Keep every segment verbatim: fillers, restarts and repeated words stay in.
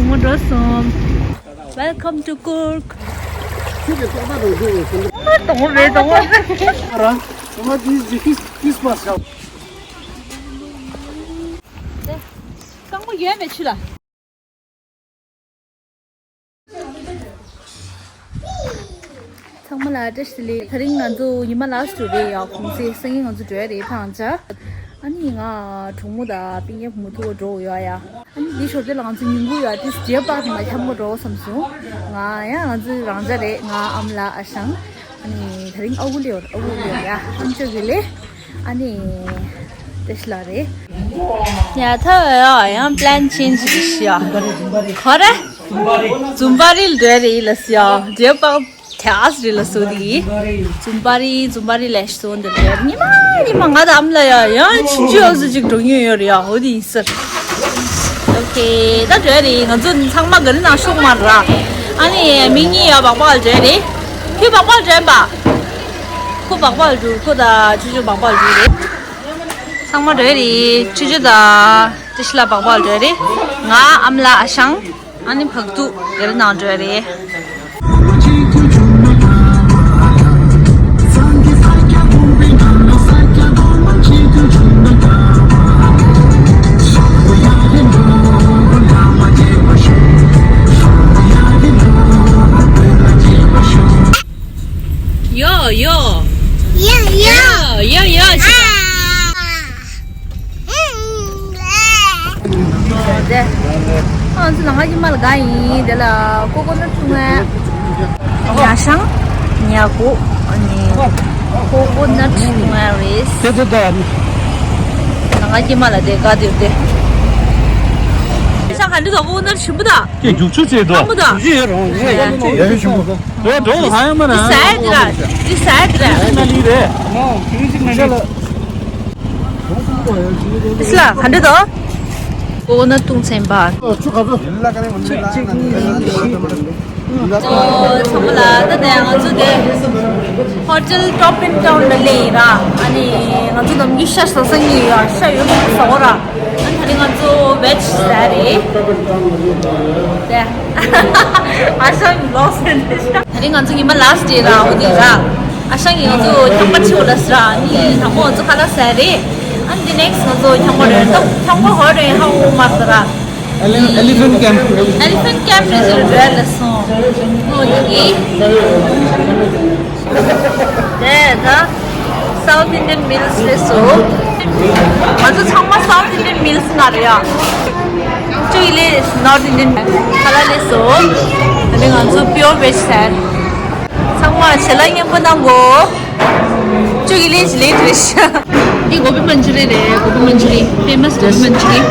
ངོ་འགྲོ་སོང་། Welcome to Coorg. ཁྱོད་ཀྱི་ཏོག་ཏག་རང་བཟོས་ཡོད་ཟེར། ཨ་དང་རེད་དང་། རང་ང་དེ་ཇི་ཁིས་ཁིས་པ་ཤག་རྐང་པ་ཡོད་མེད་ཆུ་ལ། ཚང་མ་ལ་བཀྲ་ཤིས་བདེ་ལེགས། དེ་རིང་ང་ཚོ་ཉི་མ་last་རེད་ཡ། གུང་སེང་སང་ཉིན་ང་ཚོ་འགྲོ་ཡ་རེད་ཕར་ང་ཚོ། ཨ་ནི་ང་གྲོགས་མོ་དང་སྤུན་ཀྱག་བུ་མོ་ཐུག་ག་འགྲོ་ཡོད་ཡ། ཨ་ནི་འདི་ཞོར་དེ་ལ་ང་ཚོ་ཉིན་གུང་ཡ་ཏིས་ཇེ་པཱག་ནང་འཁྱམ་ག་འགྲོ་བསམ་སོང་། ང་ཡ་ང་ཚོ་རང་ཅག་རེད། ང་ཨ་མ་ལགས་ཨ་ཞང་། ཨ་ནི་དེ་རིང་ཨ་ཁུ་ལེ་ཡོད། ཨ་ཁུ་ལེ་ཡོད་ཡ། ཨ་མཆོག་གི་ལེ། ཨ་ནི་ཏེ་ཤི་ལ་རེད་ཡ། ད་ཡ་ཡང་plan change་རེད་ཤི་ཡ། ག་རེ། ཛུམ་བྷ་རི་ལ་འགྲོ་རེད་ལ་སི་ཡ། ཇེ་པཱག་ཏེ་ཨ་སི་རི་ལ་སོ་དི། ཛུམ་བྷ་རི་ཛུམ་བྷ་རི་ལ་སོ་འདི་རེད། ཉི་མ་ཉི་མ་ང་དང་ཨ་མ་ལགས་ཡ་ཡང་ཆུང་ཆུང་ཨ་སི་ཅིག་འགྲོ་མྱོང་ཡོད་རེད་ཡ། འོ་དེ་ཡིན་ཟེར། ཨོ་ཁེ། ད་འགྲོ་ཡ་རེད། ང་ཚོ་ཚང་མ་ག་རི་ནང་ཤོག་མ་ར། ཨ་ནི་མི་གཉིས་ཡ་སྦག་སྦག་ལ་འགྲོ་ཡ་རེད། ཁྱོད་སྦག་སྦག་ལ་འགྲོ་ཡིན་པ། ཁོ་སྦག་སྦག་ལ་འགྲོ། ཁོ་དང་ཆུང་ཆུང་སྦག་སྦག་ལ་འགྲོ་རེད། ཚང་མ་འགྲོ་ཡ་རེད། ཆུང་ཆུང་དང་ཏེ་ཤི་ལ་སྦག་སྦག་ལ་འགྲོ་ཡ་རེད། ང་ཨ་མ་ལགས་ཨ་ཞང་། ཨ་ནི་བག་ཐུག་ག་རི་ནང་འགྲོ་ཡ་རེད། ཡོ་ཡོ། ཡ་ཡ། ཡ་ཡ་ཡ་ཞིག་ཨ། ང་ཚོ་ལ་ང་ཉི་མ་ལ་དགའ་ཡིན། དེ་ལ་ཀོ་ཀོ་ནཊ་བཏུང་བས། ཉ་ཤང་། ཉ་གོ། ཨ་ནི་ཀོ་ཀོ་ནཊ་བཏུང་བས་རེད། དེ་དེ་དེ། ལ་ང་ཉི་མ་ལ་དེ་དགའ་དེ་དེ། ཤང་ག་འདི་དག་ཀོ་ཀོ་ནཊ་ཞིམ་པོ་ད། ཀྱེ་རྒྱུག་ཆུ་ཚེ་དོ། ཨ་མོ་ད། རྒྱུག་ཆུ་ཡོད་རང་རེད། ཡ་ཡ་ཆུ་ཡོད་ཆུ་ཡོད། རེད་འགྲོ་ཧ་ཡ་མ་ར། འདི་ཟ་ཡ་འདི་ར། འདི་ཟ་ཡ་འདི་ར། ན་ལི་རེད། ནོ་ཀི་ལི་ཅིག་ན་ལི། ཨིས་ལ་ག་འདྲ་འདུག་ཀོ་ཀོ་ནཊ་བཏུང་ཚན་པ། ཆུ་ག་ཚོད། ཆུ་གཅིག་གཉིས་གཉིས་བཞི། ཨོ་ཚང་མ་ལ་ད་ལྟ་ང་ཚོ་དེ་ཧོ་ཊེལ་ཊོབ་ཨིན་ཊའུན་ལ་སླེབས་ཡིན་ར། ཨ་ནི་ང་ཚོ་ནམ་རྒྱུན་ཤ་ཟ་ས་གཉིས་ཡོད། ཤ་ཡོད་ཟ་འོ་ར། ཨ་ནི་ད་རེས་ང་ཚོ་བེཇ་ཟ་རེད། དེ་ཨ་ཞང་གི་ལོག་ཟེར་ནས་ཤ། ད་རེས་ང་ཚོ་ཉི་མ་ལཱ་སི་ཊི་ར། འོ་དེ་ར། ཨ་ཞང་གིས་ང་ཚོ་ཁྱམས་པ་ཁྲིད་འོ་ལ་ཟེར་ར། ཨ་ནི་དང་པོ་ང་ཚོ་ཁ་ལག་ཟ་རེད། ཨ་ནི་དེ་ནེག་སི་ཊི་ང་ཚོ་ཁྱམས་པ་རེད། ད་ཁྱམས་པ་ཧོ་རེད་ཧ་འོ་མ་ཟེར་ར། Ele- elephant camp. Elephant camp རེད་ཟེར་ར་ལ་སོང་། འོ་དེ་གི། དེ་ད་South Indian meals རེད་སོ། ང་ཚོ་ཚང་མ་South Indian meals ང་རེད་ཡ། ཅུ་ཡི་ལེ་North Indian ཁ་ལག་ལེ་སོ། ད་ནི་ང་ཚོ pure veg ཟེར། ཚང་མ་ཞལ་ལག་མཉེས་པོ་གནང་གོ། ཅུ་ཡི་ལེ་ཞི་ལེ་ཏི་རེ་ཤ། འདི་གོ་བི་མན་ཅུ་རི་རེད། གོ་བི་མན་ཅུ་རི་ཕེ་མ་སི་གོ་བི་མན་ཅུ་རི།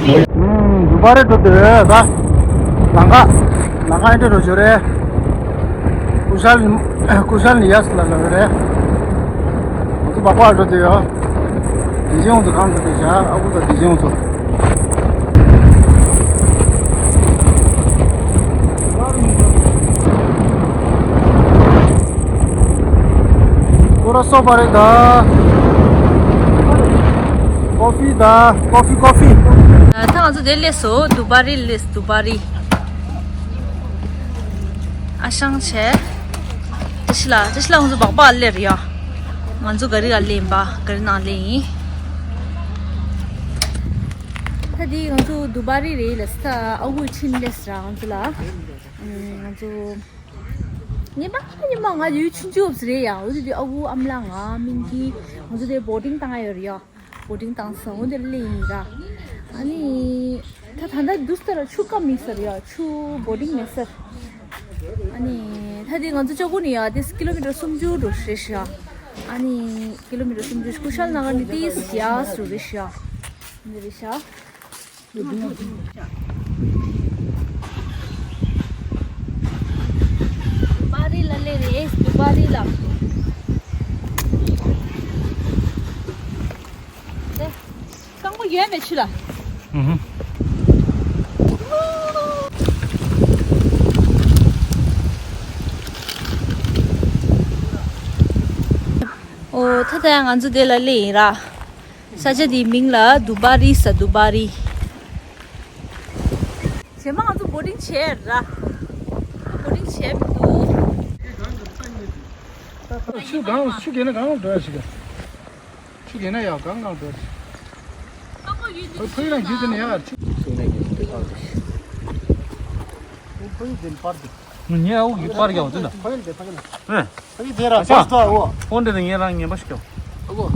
ཨུམ། དུ་བ་རེ་འགྲོ་དེ་རེད་ད། ལང་ཀ་ལང་ཀ་ཨེ་འདྲ་རོ་ཞོ་རེད། ཀུ་ཤལ་ནི་ཀུ་ཤལ་ནི་ཡ་སི་ལ་ལ་རེད། ང་ཚོ་སྦག་སྦག་འགྲོ་དེ་ཡོད། དེ་བཞིན་ང་ཚོ་གང་འགྲོ་དེ་བྱ། ཨ་ཁུ་དང་དེ་བཞིན་ང་ཚོ། ཁོ་ར་སོ་པ་རེད་ད། ཀོ་ཕི་ད། ཀོ་ཕི་ཀོ་ཕི། ད་ང་ཚོ་དེ་སླེབས་སོང་། དུ་བ་རི་སླེབས། དུ་བ་རི། ཨ་ཞང་བྱས། ཏི་ཤི་ལ་ཏི་ཤི་ལ་ང་ཚོ་སྦག་སྦག་སླེབས་རེད་ཡ། ང་ཚོ་ག་རི་ལ་སླེབས་ཡིན་པ། ག་རི་ནང་སླེབས་ཡིན། ད་འདི་ང་ཚོ་དུ་བ་རི་རེད་ལ་ས། ཨ་ཁུ་ཕྱིན་སླེབས་ར་ང་ཚོ་ལ། ང་ཚོ། ཉི་མ་ཉི་མ་ང་ཡུལ་ཆུང་ཆུང་རེད་ཡ། འོ་དེ་དུས་ཨ་ཁུ་ཨ་མ་ལགས་ང་སྨན་གྱི་ང་ཚོ་དེ་བོ་ཊིང་བཏང་ཡ་ཡོད་རེད་ཡ། བོ་ཊིང་བཏང་སོང་། འོ་དེ་སླེབས་ཡིན་ར། ཨ་ནི་ད་ད་ལྟ་དུས་ལྟར་ཆུ་སྐམ་མེད་ས་རེད་ཡ། ཆུ་བོ་ཊིང་མེད་ས། ཨ་ནི་ད་དེ་ང་ཚོ་ལྕགས་སྒོ་ནས་ཡ་དེ་ཀི་ལོ་མི་ཊར་སུམ་ཅུ་འགྲོ་རེད་ཤག་ཨ་ནི་ཀི་ལོ་མི་ཊར་སུམ་ཅུ། ཀུ་ཤལ་ནགར་ནས་དེ་ཡ་སུ་རེད་ཤག་འདི་རེད་ཤག་དུ་བ་རི་ལ་སླེབས་རེད། དུ་བ་རི་ལ། དེ་རྐང་པ་ཡོད་མེད་ཆུ་ལ། ཨུ་ཧུ། ཨོ་ད་ལྟ་ང་ཚོ་དེ་ལ་སླེབས་ཡིན་ར། ས་ཆ་དེའི་མིང་ལ་དུ་བ་རི་ཟེར། དུ་བ་རི། དེ་མ་ང་ཚོ་བོ་ཊིང་བྱས་ར། བོ་ཊིང་བྱས་མི་འདུག་ཆུ་གང་ཆུ་རྒྱལ་ན་གང་འགྲོ་ཡ་ཞིག་ཆུ་རྒྱལ་ན་ཡ་གང་གང་འགྲོ་ཡ་ཞིག་ཕ་ཡུལ་ལ་རྒྱུད་དེ་ནས་ཡ་ཆུ་ཕ་ཡུལ་དེ་པར་དེ། ངས་ཨུ་ཡི་པར་རྒྱག་འདི་ལ། ཕ་ཡུལ་དེ་ཕ་ཡུལ་ལ། ཨེ། ཨ་ནི་དེ་ར་ཨ་ཅག་ཕོན་དེ་ནི་ངས་རང་ངན་པ་ཞིག་ཀྱང་། ཨ་གོ།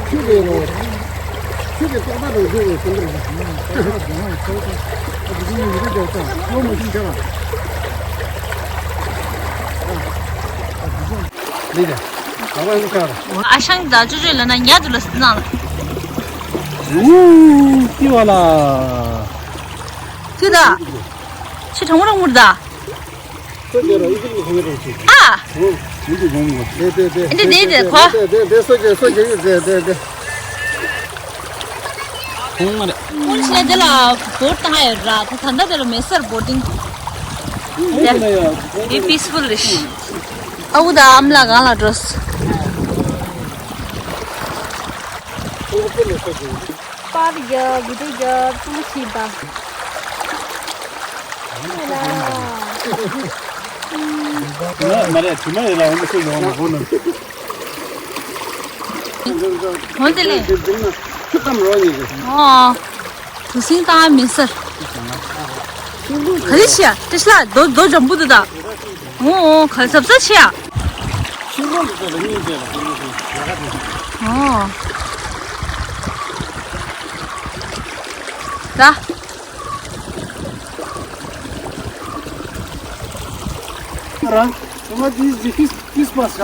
ཁྱི་རེད་རོ། ཁྱི་རེད་ཏོག་ཏག་རང་བཟོས་རེད་ཟེར་རེད། ཨ་ཅག་ཡིན་རེད་ཀྱང་ས་ཁྱོད་མ་ཤེས་བྱ་བ། ལི་རེད། ག་བ་ཡོང་ཆ་ར། ཨ་ཞང་ད་ཅོ་ཅོ་ལ་ན་ཉལ་དུ་ལ་སི་ནང་ལ། ཨུ་ཀི་བ་ལ། ཀི་ད། ཆི་གྲང་མོ་རང་མུར་ད། ཨ། འདི་འདི་འདི་གོ། ཁོང་མ་རེད། ཁོང་ཆེ་དེ་ལ་བོར་བཏང་ཡོད་ར། ད་ད་ལྟ་དེ་ལ་མེད་སར་བོ་ཊིང་། དེ་པིས་ཕུལ་རེད། ཨ་ཁུ་དང་ཨ་མ་ལགས་གང་ལ་འགྲོ། པར་རྒྱབ་བི་ཌིའོ་རྒྱབ་ཚང་མ་བྱེད་པ། མ་རེད་དེ་མ་ཡིན་ལ་འོང་གི་སུ་ཡོང་མ་གོ་ནམ། འོན་ཏེ་ལེ། ཁྱི་ཙམ་རོ་ཡིན་གི། ཨོ། དུ་སིང་ཏང་མི་སར། ག་རེ་ཤི་ཡ་ཏི་ཤ་ལ་རྡོ་རྡོ་འཇམ་པོ་འདུག་ད། ཨོ་ཨོ་ག་ཟབ་ཟབ་ཤི་ཡ། ཤིང་སྡོང་གི་ཚད་ལ་གཉིས་བཅས་ལ་ཤིང་སྡོང་ཤིང་ལ་ཁ་ཅིག་ཨོ། ད། ར། ང་དེ་ཇི་ཁིས་ཁིས་པ་ཤ་བ།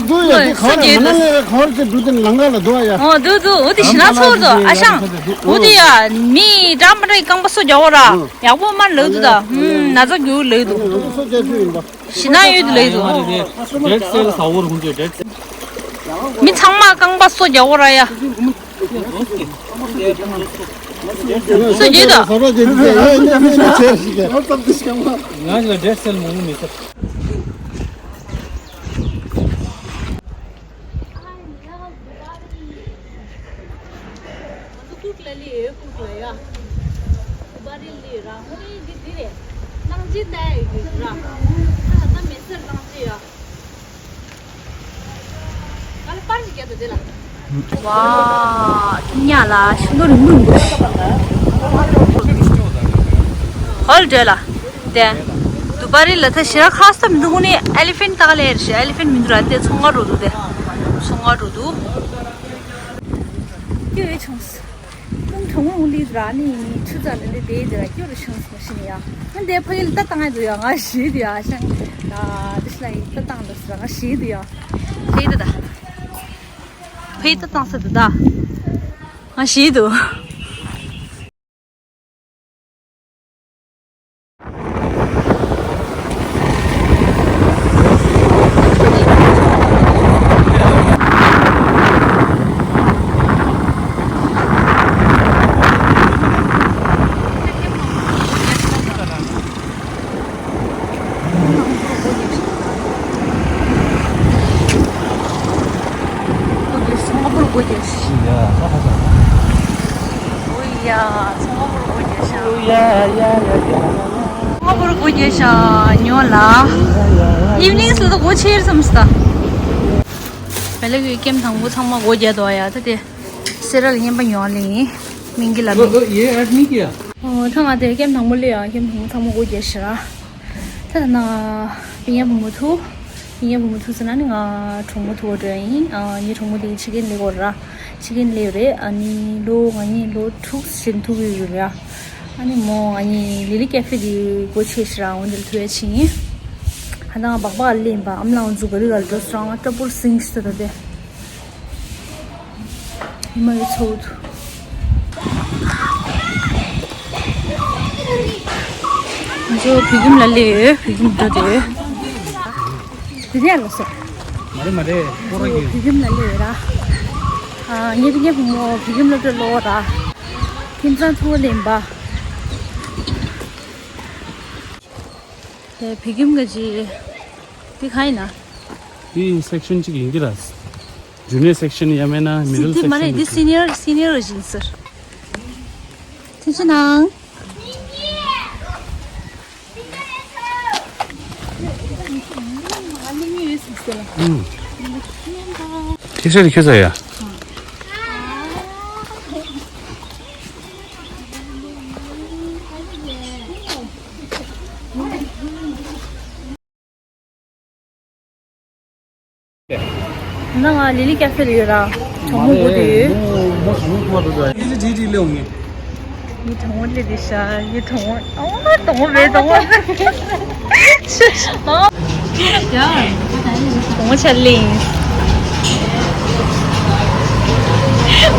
འདུག་ཡ་དེ་གར་མ་ན་ལས་གར་གྱི་འདུག་དེ་ལང་ཀ་ལ་འདུག་ཡ། ཨོ་འདུག་འདུག་འོ་དེ་ཞི་ན་ཚོར་དོ་ཨ་ཤང་། འོ་དེ་ཡ་མི་འདྲ་མི་འདྲ་རྐང་པ་སོ་རྒྱག་འོ་ར། ཡག་པོ་མ་ལོས་འདུག་ད། ཧུམ་ན་ཚ་རྒྱུ་ལོས་འདུག་ཞི་ན་ཡོད་དུ་ལོས་འདུག་ཌེཌ་སེལ་ཟ་བོར་ཧུན་ཅོ་ཌེཌ་སེལ། མི་ཚང་མ་རྐང་པ་སོ་རྒྱག་འོ་ར་ཡ། སུ་རྒྱུད་དོ། ང་ལ་ཌེཌ་སེལ་མང་པོ་མི་ཚར། ཝ། ཉ་ལ་ཤིང་ཏོག་རིང་པོ་རིང་པོ། ཧོལ་འདྲ་ལ། དེ། དུ་པ་རི་ལ་ཐ་ཤི་ར་ཁ་སྟ་མི་འདུག་ནི་ཨེ་ལི་ཕེན་ཊི་ཏག་ལེ་རེ་ཤི་ཨེ་ལི་ཕེན་ཊི་མི་འདུག་ར་དེ་ཚོང་ང་འགྲོ་འདུག་དེ། ཚོང་ང་འགྲོ་འདུག་ཀྱོ་ཡོད་ཆུང་སི། ཀུང་གྲོང་མོ་ལི་ར་ནི་ཆུ་ཙ་ལི་ལི་དེ་དེ་ར་ཀྱོ་རུ་ཆུང་སི་མ་ཤི་ནི་ཡ། ང་དེ་ཕ་གི་ལི་ཏ་ཏང་ཡ་དུ་ཡ་ང་ཤི་དུ་ཡ་ཤང་། ད་དེ་ཤི་ལ་ཡི་ཏ་ཏང་དུ་སི་ར་ང་ཤི་དུ་ཡ། ཕ་གི་ཏ་ཏང་། ཕ་གི་ཏ་ཏང་ས་དུ་ད། ང་ཤི་དུ། སྒོ་རྒྱག་ཤི། ཚོང་པ་པོར་སྒོ་རྒྱག་ཤི། ཨོ་ཡ། ཚོང་པ་པོར་སྒོ་རྒྱག་ཤི། ཚོང་པ་པོར་སྒོ་རྒྱག་ཤི་ཉོ་ལ། ཨིབ་ནིང་སུ་ད་སྒོ་ཕྱེ་བསམ་སི་ད། བེ་ལ་གི་ཀེམ་དང་པོ་ཚང་མ་སྒོ་རྒྱག་དོ་ཡ་ད་དེ། སེ་ར་ལ་ཉན་པ་ཉོ་ལེ་ཡིན། མིང་གི་ལ་མིང་། ཨོ་ཐང་ང་དེ་ཀེམ་དང་པོ་ལེ་ཡ་ཀེམ་དང་པོ་ཚང་མ་སྒོ་རྒྱག་ཤི་ར། ད་ན། པི་ཉ་བུ་མོ་ཐུ། པི་ཉ་བུ་མོ་ཐུ་ཟེར་ན་ནི་ང་གྲོགས་མོ་ཐུ་བ་འགྲོ་ཡ་ཡིན། ཨ་ངའི་གྲོགས་མོ་དེ་ཕྱི་རྒྱལ་སླེབས་ཡོད་ར། ཕྱི་རྒྱལ་སླེབས་རེད། ཨ་ནི་ལོ་ང་གཉིས་ལོ་དྲུག་ཞིག་ཐུག་གི་ཡོད་ར། ཨ་ནི་མོ་ང་གཉིས་ལི་ལི་ཀེ་ཧྥེ་དེ་སྒོ་ཕྱེ་ཤི་ར་འོ་འདིར་ཐུག་ཡ་ཕྱིན་ཡིན། ཧ་ད་ང་སྦག་སྦག་སླེབས་པ་ཨ་མ་ལགས་ང་ཚོ་ག་རི་ག་རི་འགྲོ་སོང་ང་སྐྲ་ཕུར་སིང་ཤི་ད་ད་དེ། ཉི་མ་ཡི་ཚོགས་འདུ། ང་ཚོ་བོད་ཁྱིམ་ལ་སླེབས་ཡོད། བོད་ཁྱིམ་འགྲོ་དེ་ཡོད། དེ་རེད་ལ་སོ། མ་རེད་མ་རེད་ཁོ་ར་ང་ཚོ་གི་བོད་ཁྱིམ་ལ་སླེབས་ཡོད་ར། ཨ་ངའི་བུ་ངའི་བུ་མོ་བོད་ཁྱིམ་སློབ་གྲྭ་སློབ་ར། ཁྱིམ་ཚང་ཚུར་ལེན་པ། དེ་བོད་ཁྱིམ་ག་ཅི། དེ་ག་ཡིན་ན། འདི་སེག་ཤན་གཅིག་ཡིན་གྱི་ར། ཇུ་ནི་ཡར་སེག་ཤན་ཡང་མེད་ན་མི་ཌལ་སེག་ཤན་ཡིན་གྱི། འདི་སི་ནི་ཡར་སི་ནི་ཡར་ཡིན་ཟེར། ཐེངས་ཆེ་ནང་། ཁྱེད་ཚོ་ཡ། ནང་ང་ལི་ལི་ཀ་ཧྥེ་ལ་ཡོད་ར། གྲོགས་མོ་བུ་དེ་ཡོད། མོ་གྲོགས་མོ་ཐུག་པ་འདུག་ཡ། ཡི་ལི་ལི་ལི་ཡོང་ངེ། ཡི་གྲོགས་མོ་ལི་ལི་ཤ། ཡི་གྲོགས་མོ། ཨོ་གྲོགས་མོ་རེད་གྲོགས་མོ། གྲོགས་མོ་ཆར་ལིང་།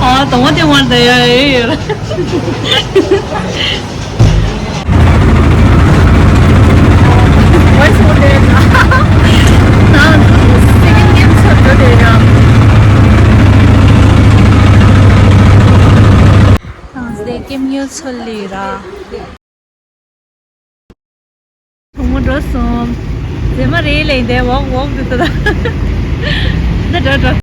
ཨ་གྲོགས་མོ་དེ་མར་བསྡད་ཡ་ཡོད་ཡོད་ར། གྲོགས་མོ་འགྲོ་སོང་། མཛེས་མ་རེད་ལས་འདས་འོག་འོག་ཏུ་ཏུ། ད་འགྲོ་འགྲོ།